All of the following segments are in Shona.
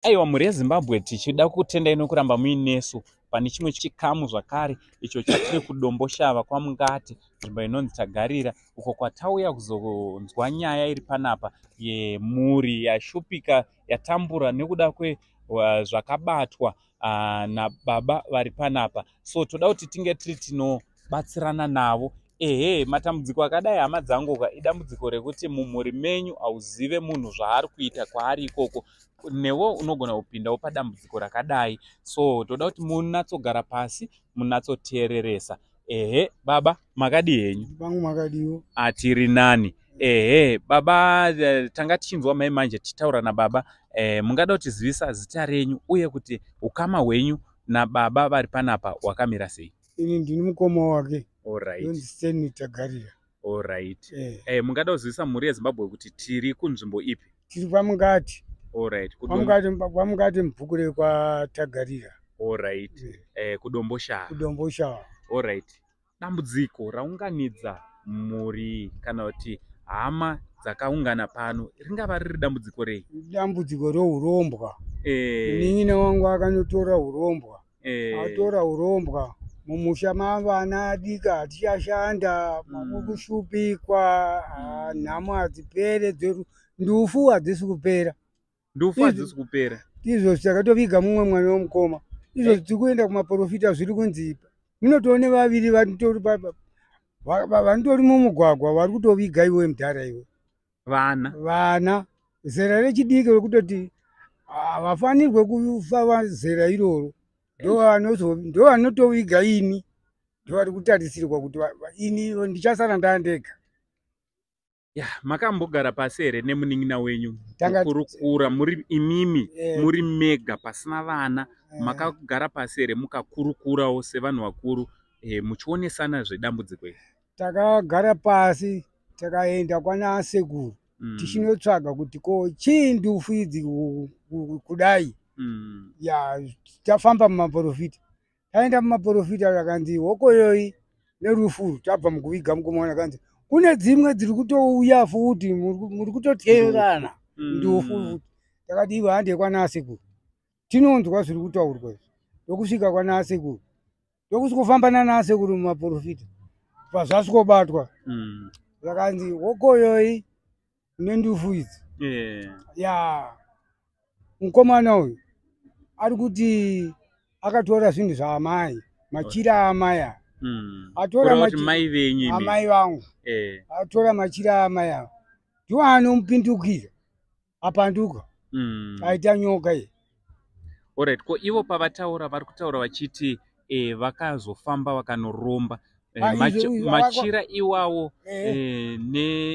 Aiwa, mhuri yeZimbabwe, tichida kutendai nokuramba muinesu pane chimwe chikamu zvakare icho chatiri kuDomboshava kwaMungate, nzvimbo inonzi Tagarira, uko kwatauya kuzonzwa nyaya iri panapa yemhuri yashupika, yatambura nekuda kwezvakabatwa nababa vari panapa. So toda kuti tinge tiri tinobatsirana navo. Ehe, matambudziko akadai, hama dzangu ka, idambudziko rekuti mumhuri menyu hauzive munhu zvaari kuita kwaari ikoko. Newe unogona kupindawo padambudziko rakadai, so toda kuti munatsogara pasi, munatsoteereresa. Ehe, baba, makadi henyu? Pangu makadiwo. Atiri nani. Ehe, baba, tanga tichinzwa mai manje tichitaura nababa. Mungada kutizivisa zita renyu uye kuti ukama hwenyu nababa vari panapa hwakamira sei? Ini ndini mukoma wake. Alright. Stanley Tagarira. Alright. Mungada kuzivisa mhuri yeZimbabwe kuti tiri kunzvimbo ipi? Tiri kwaMungati. Alright. KwaMungati, mubhuku rekwaTagarira. Alright. KuDomboshava. KuDomboshava. Alright. Dambudziko raunganidza mhuri kana kuti hama dzakaungana pano ringava riri dambudziko rei? Dambudziko reurombwa. Munin'ina wangu akanotora urombwa. Atora urombwa, mumusha mavana adika, hatichashanda, makukushupikwa. Nhamo hadzipere, ndufu hadzisi kupera. Ndufu hadzisi kupera. Izvozvi takatoviga mumwe mwana womukoma. Izvozvi tiri kuenda kumaprofita, zviri kunzi munotoone vaviri vanotori mumugwagwa, vari kutoviga iwe mudhara iwe. Vana. Vana zera rechidiki rekutoti havafanirwe kufa zera iroro, ndo vanotoviga ini, ndo vari kutarisirwa kuti ini ndichasara ndandega. Ya, makambogara pasi here nemunin'ina wenyu kukurukura muri imimi, muri mega, pasina vana? Makagara pasi here mukakurukurawo sevanhu vakuru, muchionesana zvedambudziko iri? Takagara pasi, takaenda kwana sekuru tichinotsvaga kuti ko chii ndufu idzi kudai. Ya, tafamba mumaprofita, taenda mumaprofita, akanzi hokoyoi nerufu. Tabva mukuviga mukomana, akanzi kune dzimwe dziri kutouya futi, muri kutoteerana ndufu futi. Takati iwe, hande kwana sekuru tinonzwa zviri kutaurwa izvi. Ndokusvika kwana sekuru, ndokusvikofamba nana sekuru mumaprofita, pazvasvikobatwa zvakanzi hokoyoi nendufu idzi. Ya, mukomana uyu ari kuti akatora zvinhu zvaamai, machira aamai aya. Atora Kureva kuti mai venyu imi? Amai vangu. Atora machira aamai ava, ndiwo anomupindukira, apanduka, aita nyoka iyi. Alright, ko ivo pavataura, vari kutaura vachiti vakazofamba vakanoromba, Ah, izvo machira iwawo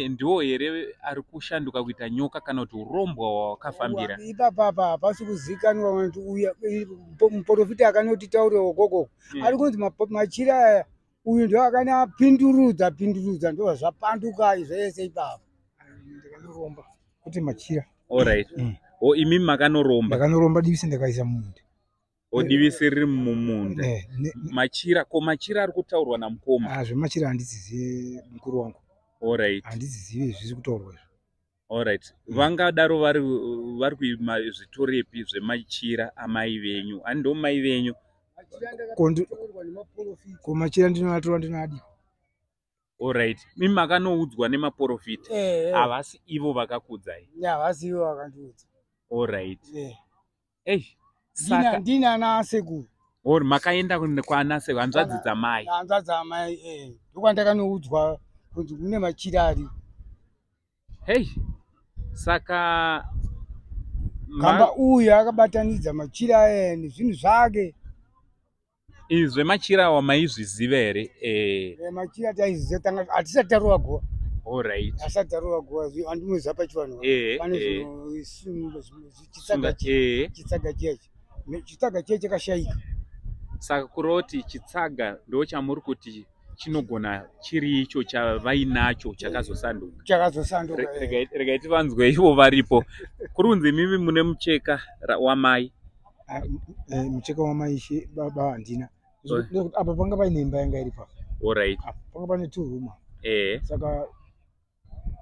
ndiwo here ari kushanduka kuita nyoka, kana kuti urombwa hwawakafambira? Ipapapa hapasi kuzikanwa kuti uya muprofita akanotitaurira ukoko ari kunzi machira aya, uyu ndo akanapindurudza pindurudza, ndo zvapanduka zvese ipapo. Ndakanoromba kuti machira. Alright. O, imimi makanoromba? Ndakanoromba, divisi ndakaisa mumunda. O, divisi riri mumunda. Eh, Machira, ko machira ari kutaurwa namukoma? Ah, zvemachira handizizive, mukuru wangu. Handizizive zviri kutaurwa izvo. Alright, vangadaro vari kuizvitorepi zvemachira amai venyu? Ani ndo mai venyu? Ko machira ndinoatora, ndinoadii? Alright, mimi makanoudzwa nemaprofita? Eh. Havasi ivo vakakudzai? Havasi ivo vakandiudza. Alright. Ei, saka Ndina ana sekuru. Or makaenda kwana hanzvadzi dzamai? Hanzvadzi amai, ndokwandakanoudzwa kunzi kune machira ari. Hei, saka Gamba uyu akabatanidza machira aya nezvinhu zvake. Izvi zvemachira awa maizviziva here? Machira taiziva, tanga hatisati tarova guva. Hatisati tarova guva, handinoziva pachivanhu pane chitsaga. Chitsaga chiya, chitsaga chiya chakashayika. Saka kuroti chitsaga ndo chamuri kuti chinogona chiri icho chavainacho chakazosanduka? Chakazosanduka. Regai tivanzwe ivo varipo. Kuri kunzi imimi mune mucheka wamai. Ah, mucheka wamai ishe baba handina. Nekuti apa panga paine imba yanga iri pa apa panga pane two room.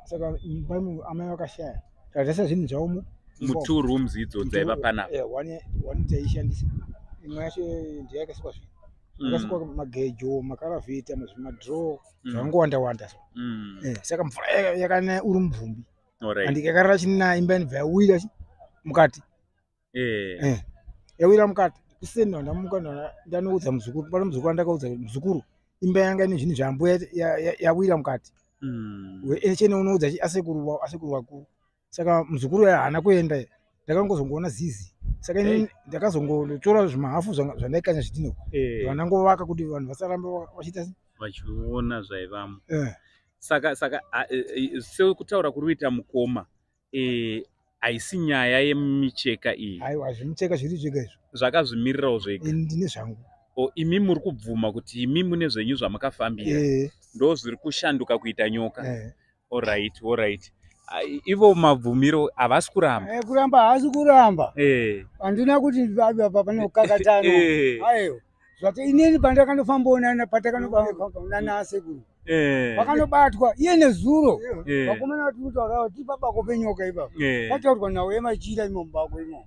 Saka imba imo amai vakashaya, takatarisa zvinhu zvavomo. Mu2 rooms idzo dzaiva panapa. One taishandisa, imwe yacho ndiyo yakasikwa zvinhu, yakasikwa magejo, makaravhita, zvimadhoo zvakangowanda wanda so. Saka mvura yakanaya uri mubvumbi and yakarara chinaya, imba inobva yawira mukati. Yawira mukati, kuseni ndamuka, ndanoudza muzukuru. Pane muzukuru andakaudza, muzukuru, imba yanga ine zvinhu zvambuya yawira mukati. Chene unoudza asekuru, asekuru vakuru. Saka muzukuru haana kuenda, ndakangozongoona zizi. Saka inini ndakazongotora zvimahafu zvandaikanya zvidhina, vandangovaka kuti vanhu vasaramba vachiita vachiona zvaivamo. Saka sekutaura kuri kuita mukoma, haisi nyaya yemicheka iyi? Aiwa, zvimicheka zviri zvega izvo. Zvakazvimirirawo zvega. Ini ndine zvangu. O, imi muri kubvuma kuti imi mune zvenyu zvamakafambira, ndo zviri kushanduka kuita nyoka? Eh. Alright. Ivo mabvumiro havasi kuramba? Kuramba haasi kuramba. Handina kuti apa pane kukakatano. Aiwa, zvati inini pandakandofambaonana, patakanofambaonana asekuru, vakanobatwa iye nezuro. Vakomana vatiri kutaura tiri pabako penyoka ipapo. Pataurwa nawo yemachira imo mubako imomo.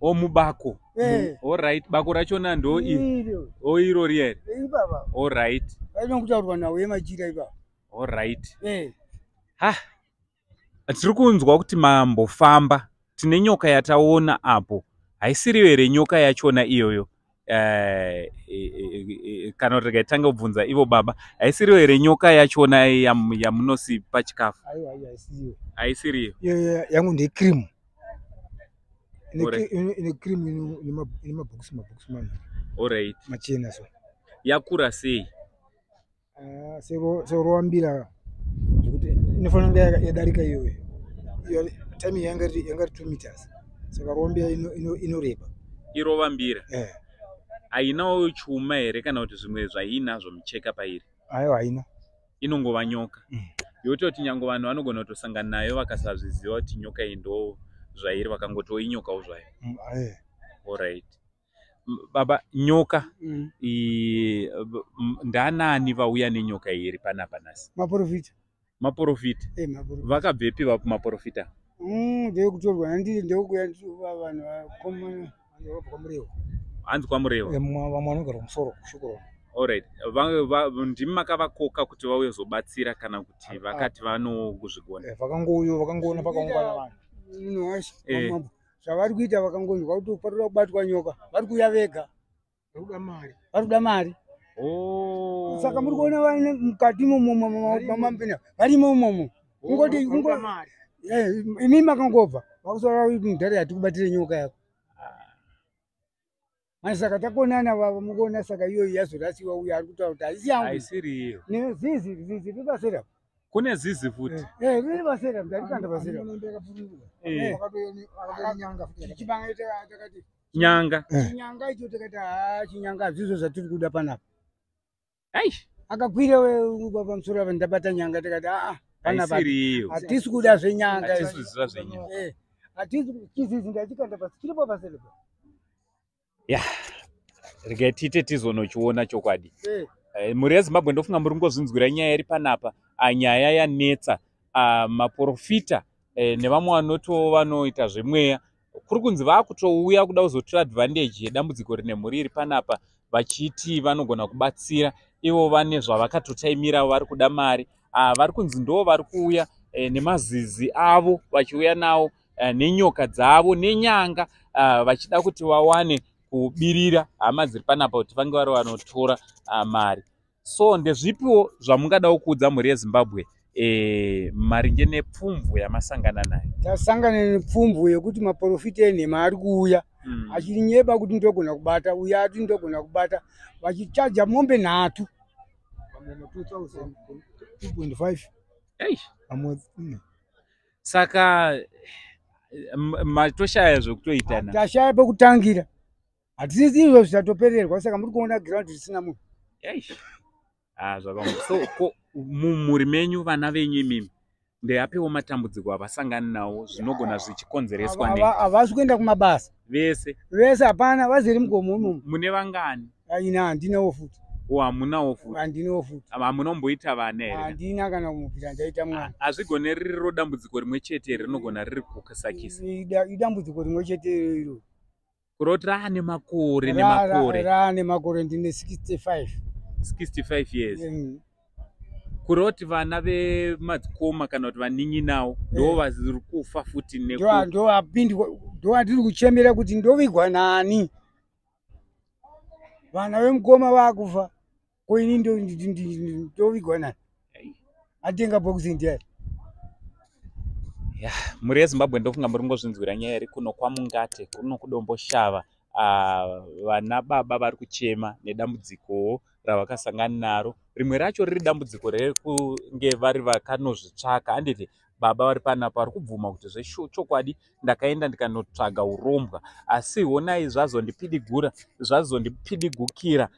O, mubako? Eh. Alright, bako rachona ndo Iro. O, iro riya here? Ipapa. Alright. Vaina kutaurwa nawo yemachira ipapo. Alright. Eh. Ha, tiri kunzwa kuti mambofamba, tine nyoka yataona apo. Haisiriyo here nyoka yachona iyoyo? Kana kuti regai titange kubvunza ivo baba, haisiriyo here nyoka yachona yamunosipa chikafu? Aiwa, aiwa, haisiyo. Haisiriyo? Iyo yangu ndecream. Ine cream, ine mabhokisi, mabhokisi mana machena so. Yakura sei? Ah, serovambira zvekuti inofanira kunge yadarika iyoyo. Iyo time yanga iri 2 meters, saka rovambira inoreba. Irovambira? Eh. Hainawo chuma here, kana kuti zvimwe zvaiinazvo micheka pairi? Aiwa, haina. Inongova nyoka yototi nyange vanhu vanogona kutosangana nayo vakasazviziva kuti nyoka iyi ndo zvairi, vakangotiwo inyokawo zvayo. Alright. Baba, nyoka ndanani vauya nenyoka iyi iri panapa nhasi? Maprofita. Maprofita? Eh, maprofita. Vakabvepi maprofita? Ndeyekutorwa nandiri, ndekuya vanhu vakomana. Vanobva kwaMurewa. Hanzi kwaMurewa? Eh, vamwe vanogara kumusoro kushukuro. Alright. Ndimi makavakoka kuti vauye kuzobatsira, kana kuti vakati vanokuzvigona? Eh, vakangouya, vakangoona pakaungana vanhu. Munhu washe. Eh. Zvavari kuita, vakangonzwa kuti paroda kubatwa nyoka, vari kuuya vega. Varikuda mari. Vari kuda mari. Oh. Saka muri kuona vane mukati imomo mamapinda varimo imomo, kungoti Varikuda mari. Eh, imi makangobva vakusara mudhara yatikubatire nyoka yako mani. Saka takonana vava mukuona, saka iyoyi yazorasiwa, uyo ari kutaura kuti haisi yangu. Haisiriyo. Nezizi, zizi riri pasera. Kune zizi futi? Eh, riri pasera, ndarikanda pasera. Vakatonyanga futi. Chibanga takati Nyanga? Chinyanga icho takati, ha, chinyanga hazvizvo zvatiri kuda panapa. Ai. Akakwira pamusoro apa, ndabata nyanga, tikati aa, panapa Haisiriyo. hatisi kuda zvenyanga. Hatisi kuziva zvenyanga. Eh, hatisi chizizi, ndachikanda pasi, chiripo pasera. Ya, regai tiite tizonochiona chokwadi. Eh. Mhuri yeZimbabwe, ndofunga muri kungozvinzwira nyaya iri panapa. Nyaya yanetsa, maprofita nevamwe vanotiwo vanoita zvemweya, kuri kunzi vaakutouya kuda kuzotora advantage yedambudziko rine mhuri iri panapa, vachiti vanogona kubatsira ivo vane zvavakatotaimira, vari kuda mari. Vari kunzi ndo vari kuuya nemazizi avo, vachiuya nawo nenyoka dzavo nenyanga, vachida kuti vawane kubirira hama dziri panapa kuti vange vari vanotora mari. So ndezvipiwo zvamungadawo kuudza mhuri yeZimbabwe maringe nepfumvu yamasangana nayo? Tasangana nepfumvu yekuti maprofita enhema ari kuuya achinyeba kuti ndogona kubata uyo, ati ndogona kubata, vachichaja mombe 3. Vamwe ma 2000, 2.5. Eish. Vamwe Saka matoshaya zvekutoita na? Tashaya pekutangira, hatisi izvo, zvichatopererwa. Saka muri kuona ground risina munhu. Eish. Ah, zvakaoma. So ko mumhuri menyu, vana venyu imimi, ndeapiwo matambudziko avasangani nawo zvinogona zvichikonzereswa nei? Havasi kuenda kumabasa. Vese? Vese, hapana, vazere mugomo imomo. Mune vangani? Ina handinawo futi. O, hamunawo futi? Handinawo futi. Hamuna kumboita vana here? Handina kana kumubvira ndaita mwana. Hazvigone ririro dambudziko rimwe chete here rinogona riri kusakisa? Idambudziko rimwe chete iro. Kuroti raane makore nemakore? Raane makore, ndine 65. 65 years. Kuroti vana vemadzikoma kana kuti vanin'inawo ndo vari kufa futi? Ndo ndowandiri kuchemera kuti ndovigwa nani. Vana vemukoma vakufa, ko ini ndovigwa nani? Atenga bhokisi ndiani? Ya, mhuri yeZimbabwe, ndofunga muri ngozvinzwira nyaya iri kuno kwaMungate, kuno kuDomboshava. Vana baba vari kuchema nedambudzikowo ravakasangana naro. Rimwe racho riri dambudziko rekunge vari vakanozvitsvaka, handiti? Baba vari panapa vari kubvuma kuti zvechokwadi ndakaenda ndikanotsvaga urombwa, asi honai zvazondipidigura, zvazondipidigukira.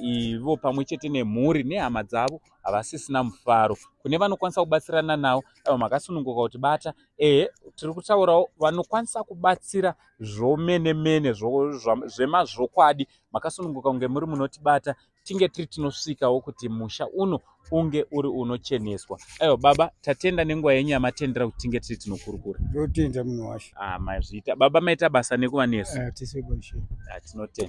Ivo pamwe chete nemhuri nehama dzavo havasisina mufaro. Kune vanokwanisa kubatsirana navo, avo makasununguka kuti bata. Ehe, tiri kutaurawo vanokwanisa kubatsira zvomene mene, zvemazvokwadi. Makasununguka kunge muri munotibata, tinge tiri tinosvikawo kuti musha uno unge uri unocheneswa. Aiwa baba, tatenda nenguva yenyu yamatendera kuti tinge tiri tinokurukura. Ndotenda, munhu washe. Ah, mazviita baba, maita basa nekuva nesu. Tese boshe. Ah, tinotenda.